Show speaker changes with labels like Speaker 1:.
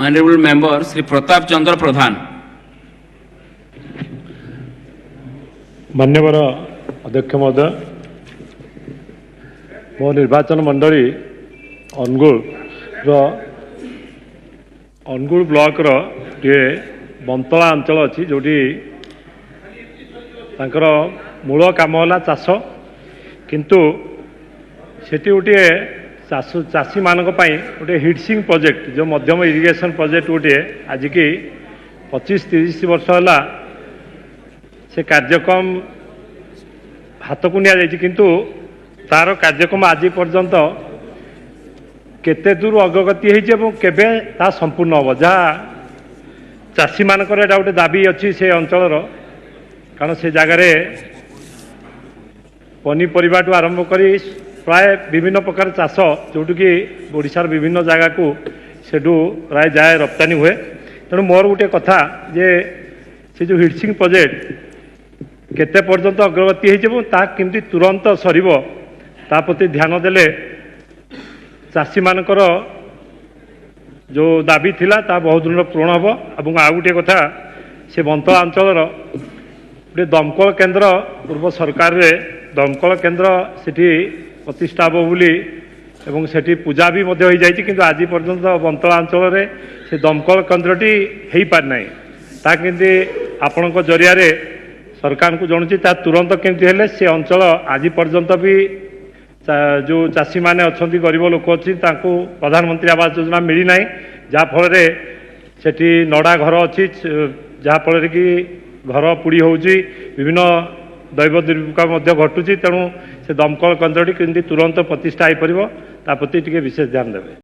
Speaker 1: Honorable Member Sri Pratap Chandra Pradhan.
Speaker 2: ମାନ୍ୟବର ଅଧ୍ୟକ୍ଷ ମହୋଦୟ, ମୋ ନିର୍ବାଚନ ମଣ୍ଡଳୀ ଅନୁଗୁଳର ଅନୁଗୁଳ ବ୍ଲକର ଗୋଟିଏ ବନ୍ତଳା ଅଞ୍ଚଳ ଅଛି, ଯେଉଁଠି ତାଙ୍କର ମୂଳ କାମ ହେଲା ଚାଷ। କିନ୍ତୁ ସେଠି ଗୋଟିଏ ଚାଷ ଚାଷୀମାନଙ୍କ ପାଇଁ ଗୋଟିଏ ହିଟସିଂ ପ୍ରୋଜେକ୍ଟ, ଯେଉଁ ମଧ୍ୟମ ଇରିଗେସନ୍ ପ୍ରୋଜେକ୍ଟ ଗୋଟିଏ ଆଜିକି 25-30 ବର୍ଷ ହେଲା ସେ କାର୍ଯ୍ୟକ୍ରମ ହାତକୁ ନିଆଯାଇଛି, କିନ୍ତୁ ତାର କାର୍ଯ୍ୟକ୍ରମ ଆଜି ପର୍ଯ୍ୟନ୍ତ କେତେ ଦୂର ଅଗ୍ରଗତି ହେଇଛି ଏବଂ କେବେ ତାହା ସମ୍ପୂର୍ଣ୍ଣ ହେବ, ଯାହା ଚାଷୀମାନଙ୍କର ଏଇଟା ଗୋଟେ ଦାବି ଅଛି ସେ ଅଞ୍ଚଳର। କାରଣ ସେ ଜାଗାରେ ପନିପରିବାଠୁ ଆରମ୍ଭ କରି ପ୍ରାୟ ବିଭିନ୍ନ ପ୍ରକାର ଚାଷ, ଯେଉଁଠିକି ଓଡ଼ିଶାର ବିଭିନ୍ନ ଜାଗାକୁ ସେଠୁ ପ୍ରାୟ ଯାଏ, ରପ୍ତାନୀ ହୁଏ। ତେଣୁ ମୋର ଗୋଟିଏ କଥା ଯେ ସେ ଯେଉଁ ହିଟସିଂ ପ୍ରୋଜେକ୍ଟ କେତେ ପର୍ଯ୍ୟନ୍ତ ଅଗ୍ରଗତି ହେଇଛି ଏବଂ ତାହା କେମିତି ତୁରନ୍ତ ସରିବ, ତା ପ୍ରତି ଧ୍ୟାନ ଦେଲେ ଚାଷୀମାନଙ୍କର ଯେଉଁ ଦାବି ଥିଲା ତାହା ବହୁତ ଦିନର ପୂରଣ ହେବ। ଏବଂ ଆଉ ଗୋଟିଏ କଥା, ସେ ବନ୍ତଳା ଅଞ୍ଚଳର ଗୋଟିଏ ଦମକଳ କେନ୍ଦ୍ର, ପୂର୍ବ ସରକାରରେ ଦମକଳ କେନ୍ଦ୍ର ସେଠି ପ୍ରତିଷ୍ଠା ହେବ ବୋଲି ଏବଂ ସେଠି ପୂଜା ବି ମଧ୍ୟ ହୋଇଯାଇଛି, କିନ୍ତୁ ଆଜି ପର୍ଯ୍ୟନ୍ତ ବନ୍ତଳା ଅଞ୍ଚଳରେ ସେ ଦମକଳ କେନ୍ଦ୍ରଟି ହେଇପାରିନାହିଁ। ତାହା କେମିତି ଆପଣଙ୍କ ଜରିଆରେ ସରକାରଙ୍କୁ ଜଣାଉଛି, ତାହା ତୁରନ୍ତ କେମିତି ହେଲେ ସେ ଅଞ୍ଚଳ ଆଜି ପର୍ଯ୍ୟନ୍ତ ବି ଯେଉଁ ଚାଷୀମାନେ ଅଛନ୍ତି, ଗରିବ ଲୋକ ଅଛି, ତାଙ୍କୁ ପ୍ରଧାନମନ୍ତ୍ରୀ ଆବାସ ଯୋଜନା ମିଳିନାହିଁ, ଯାହାଫଳରେ ସେଠି ନଡ଼ା ଘର ଅଛି, ଯାହାଫଳରେ କି ଘର ପୋଡ଼ି ହେଉଛି, ବିଭିନ୍ନ ଦୈବ ଦୁର୍ବିପାକ ମଧ୍ୟ ଘଟୁଛି। ତେଣୁ ସେ ଦମକଳ କେନ୍ଦ୍ରଟି କେମିତି ତୁରନ୍ତ ପ୍ରତିଷ୍ଠା ହୋଇପାରିବ, ତା ପ୍ରତି ଟିକେ ବିଶେଷ ଧ୍ୟାନ ଦେବେ।